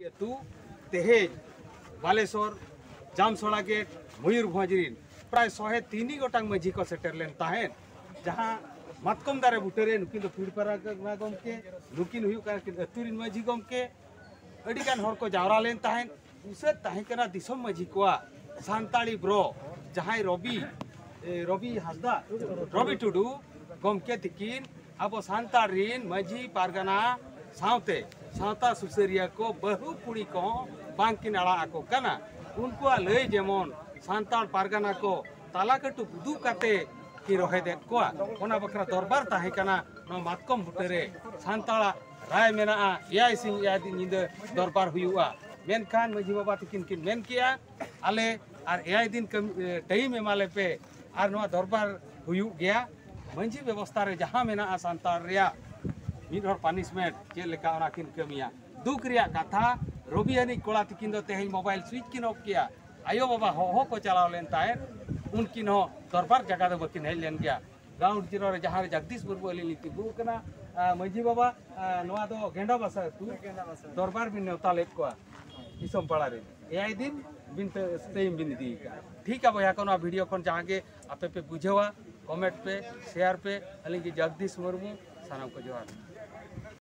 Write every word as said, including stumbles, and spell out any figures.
ᱟᱹᱛᱩ ᱛᱮᱦᱮᱧ ᱵᱟᱞᱮᱥᱚᱨ, ᱡᱟᱢᱥᱚᱲᱟ ᱜᱮᱴ, ᱢᱚᱭᱩᱨᱵᱷᱚᱸᱡᱽ ᱨᱤᱱ ᱯᱨᱟᱭ ᱥᱚᱦᱮ ᱛᱤᱱ ᱜᱚᱴᱟᱝ ᱢᱟᱹᱡᱷᱤ ᱠᱚ ᱥᱮᱴᱮᱨ ᱞᱮᱱ ᱛᱟᱦᱮᱸᱫ, ᱡᱟᱦᱟᱸ ᱢᱟᱛᱠᱚᱢ ᱫᱟᱨᱮ ᱵᱩᱴᱟᱹᱨᱮ ᱱᱩᱠᱤᱱ ᱫᱚ ᱯᱤᱲ ᱯᱟᱨᱜᱟᱱᱟ ᱜᱚᱢᱠᱮ, ᱱᱩᱠᱤᱱ ᱦᱩᱭᱩᱜ ᱠᱟᱱᱟ ᱠᱤᱱ ᱟᱹᱛᱩ ᱨᱤᱱ ᱢᱟᱹᱡᱷᱤ ᱜᱚᱢᱠᱮ᱾ ᱟᱹᱰᱤ ᱜᱟᱱ ᱦᱚᱲ ᱠᱚ ᱡᱟᱣᱨᱟ ᱞᱮᱱ ᱛᱟᱦᱮᱸᱫ᱾ ᱩᱥᱟᱹᱫ ᱛᱟᱦᱮᱸ ᱠᱟᱱᱟ ᱫᱤᱥᱚᱢ ᱢᱟᱹᱡᱷᱤ ᱠᱚᱣᱟᱜ ᱥᱟᱱᱛᱟᱲᱤ ᱵᱨᱚ, ᱡᱟᱦᱟᱸᱭ ᱨᱚᱵᱤ, ᱮ, ᱨᱚᱵᱤ ᱦᱟᱸᱥᱫᱟ, ᱨᱚᱵᱤ ᱴᱩᱰᱩ ᱜᱚᱢᱠᱮ ᱛᱤᱠᱤᱱ ᱟᱵᱚ ᱥᱟᱱᱛᱟᱲ ᱨᱤᱱ ᱢᱟᱹᱡᱷᱤ ᱯᱟᱨᱜᱟᱱᱟ ᱥᱟᱶᱛᱮ ᱥᱟᱶᱛᱟ ᱥᱩᱥᱟᱹᱨᱤᱭᱟᱹ ᱠᱚ ᱵᱟᱹᱦᱩ ᱠᱩᱲᱤ ᱠᱚᱦᱚᱸ ᱵᱟᱝᱠᱤᱱ ᱟᱲᱟᱜ ᱟᱠᱚ ᱠᱟᱱᱟ᱾ ᱩᱱᱠᱩᱣᱟᱜ ᱞᱟᱹᱭ ᱡᱮᱢᱚᱱ ᱥᱟᱱᱛᱟᱲ ᱯᱟᱨᱜᱟᱱᱟ ᱠᱚ ᱛᱟᱞᱟ ᱠᱟᱹᱴᱩᱵ ᱩᱫᱩᱜ ᱠᱟᱛᱮ ᱠᱤᱱ ᱨᱚᱦᱮᱫᱮᱫ ᱠᱚᱣᱟ᱾ ᱚᱱᱟ ᱵᱟᱠᱷᱨᱟ ᱫᱚᱨᱵᱟᱨ ᱛᱟᱦᱮᱸ ᱠᱟᱱᱟ ᱱᱚᱣᱟ ᱢᱟᱛᱠᱚᱢ ᱵᱩᱴᱟᱹᱨᱮ᱾ ᱥᱟᱱᱛᱟᱲᱟᱜ ᱨᱟᱭ ᱢᱮᱱᱟᱜᱼᱟ, ᱮᱭᱟᱭ ᱥᱤᱧ ᱮᱭᱟᱭ ᱫᱤᱱ ᱧᱤᱫᱟᱹ ᱫᱚᱨᱵᱟᱨ ᱦᱩᱭᱩᱜᱼᱟ᱾ ᱢᱮᱱᱠᱷᱟᱱ ᱢᱟᱹᱡᱷᱤ ᱵᱟᱵᱟ ᱛᱤᱠᱤᱱ ᱠᱤᱱ ᱢᱮᱱ ᱠᱮᱜᱼᱟ, ᱟᱞᱮ ᱟᱨ ᱮᱭᱟᱭ ᱫᱤᱱ ᱠᱟᱹᱢᱤ, ᱮ, ᱴᱟᱭᱤᱢ ᱮᱢᱟ ᱞᱮᱯᱮ, ᱟᱨ ᱱᱚᱣᱟ ᱫᱚᱨᱵᱟᱨ ᱦᱩᱭᱩᱜ ᱜᱮᱭᱟ᱾ ᱢᱟᱹᱡᱷᱤ ᱵᱮᱵᱚᱥᱛᱷᱟ ᱨᱮ ᱡᱟᱦᱟᱸ ᱢᱮᱱᱟᱜᱼᱟ ᱥᱟᱱᱛᱟᱲ ᱨᱮᱭᱟᱜ ᱢᱤᱫ ᱦᱚᱲ ᱯᱟᱱᱤᱥᱢᱮᱱᱴ ᱪᱮᱫ ᱞᱮᱠᱟ, ᱚᱱᱟ ᱠᱤᱱ ᱠᱟᱹᱢᱤᱭᱟ᱾ ᱫᱩᱠ ᱨᱮᱭᱟᱜ ᱠᱟᱛᱷᱟ, ᱨᱚᱵᱤ ᱟᱹᱱᱤᱡ ᱠᱚᱲᱟ ᱛᱤᱠᱤᱱ ᱫᱚ ᱛᱮᱦᱮᱧ ᱢᱳᱵᱟᱭᱤᱞ ᱥᱩᱭᱤᱪ ᱠᱤᱱ ᱚᱯᱷ ᱠᱮᱜᱼᱟ᱾ ᱟᱭᱳ ᱵᱟᱵᱟ ᱦᱚᱦᱚ ᱠᱚ ᱪᱟᱞᱟᱣ ᱞᱮᱱ ᱛᱟᱦᱮᱸᱫ, ᱩᱱᱠᱤᱱ ᱦᱚᱸ ᱫᱚᱨᱵᱟᱨ ᱡᱟᱭᱜᱟ ᱫᱚ ᱵᱟᱹᱠᱤᱱ ᱦᱮᱡ ᱞᱮᱱ ᱜᱮᱭᱟ᱾ Ground Zero ᱨᱮ ᱡᱟᱦᱟᱸ ᱨᱮ ᱡᱚᱜᱽᱫᱤᱥ ᱢᱩᱨᱢᱩ ᱟᱹᱞᱤᱧ ᱞᱤᱧ ᱛᱤᱸᱜᱩ ᱟᱠᱟᱱᱟ᱾ ᱟᱨ ᱢᱟᱹᱡᱷᱤ ᱵᱟᱵᱟ, ᱟᱨ ᱱᱚᱣᱟ ᱫᱚ ᱜᱮᱸᱰᱟ ᱵᱟᱥᱟ ᱟᱹᱛᱩ, ᱫᱚᱨᱵᱟᱨ ᱵᱤᱱ ᱱᱮᱣᱛᱟ ᱞᱮᱫ ᱠᱚᱣᱟ ᱫᱤᱥᱚᱢ ᱯᱟᱲᱟ ᱨᱮ᱾ ᱮᱭᱟᱭ ᱫᱤᱱ ᱵᱤᱱ ᱛᱮ-, ᱴᱟᱭᱤᱢ ᱵᱤᱱ ᱤᱫᱤ ᱟᱠᱟᱫᱼᱟ᱾ ᱴᱷᱤᱠ ᱜᱮᱭᱟ ᱵᱚᱭᱦᱟ ᱠᱚ, ᱱᱚᱣᱟ ᱵᱷᱤᱰᱤᱭᱳ ᱠᱷᱚᱱ ᱡᱟᱦᱟᱸ ᱜᱮ ᱟᱯᱮ ᱯᱮ ᱵᱩᱡᱷᱟᱹᱣᱟ, ᱠᱚᱢᱮᱱᱴ ᱯᱮ, ᱥᱮᱭᱟᱨ ᱯᱮ᱾ ᱟᱹᱞᱤᱧ ᱜᱮ ᱡᱚᱜᱽᱫᱤᱥ ᱢᱩᱨᱢᱩ, ᱥᱟᱱᱟᱢ ᱠᱚ ᱡᱚᱦᱟᱨ᱾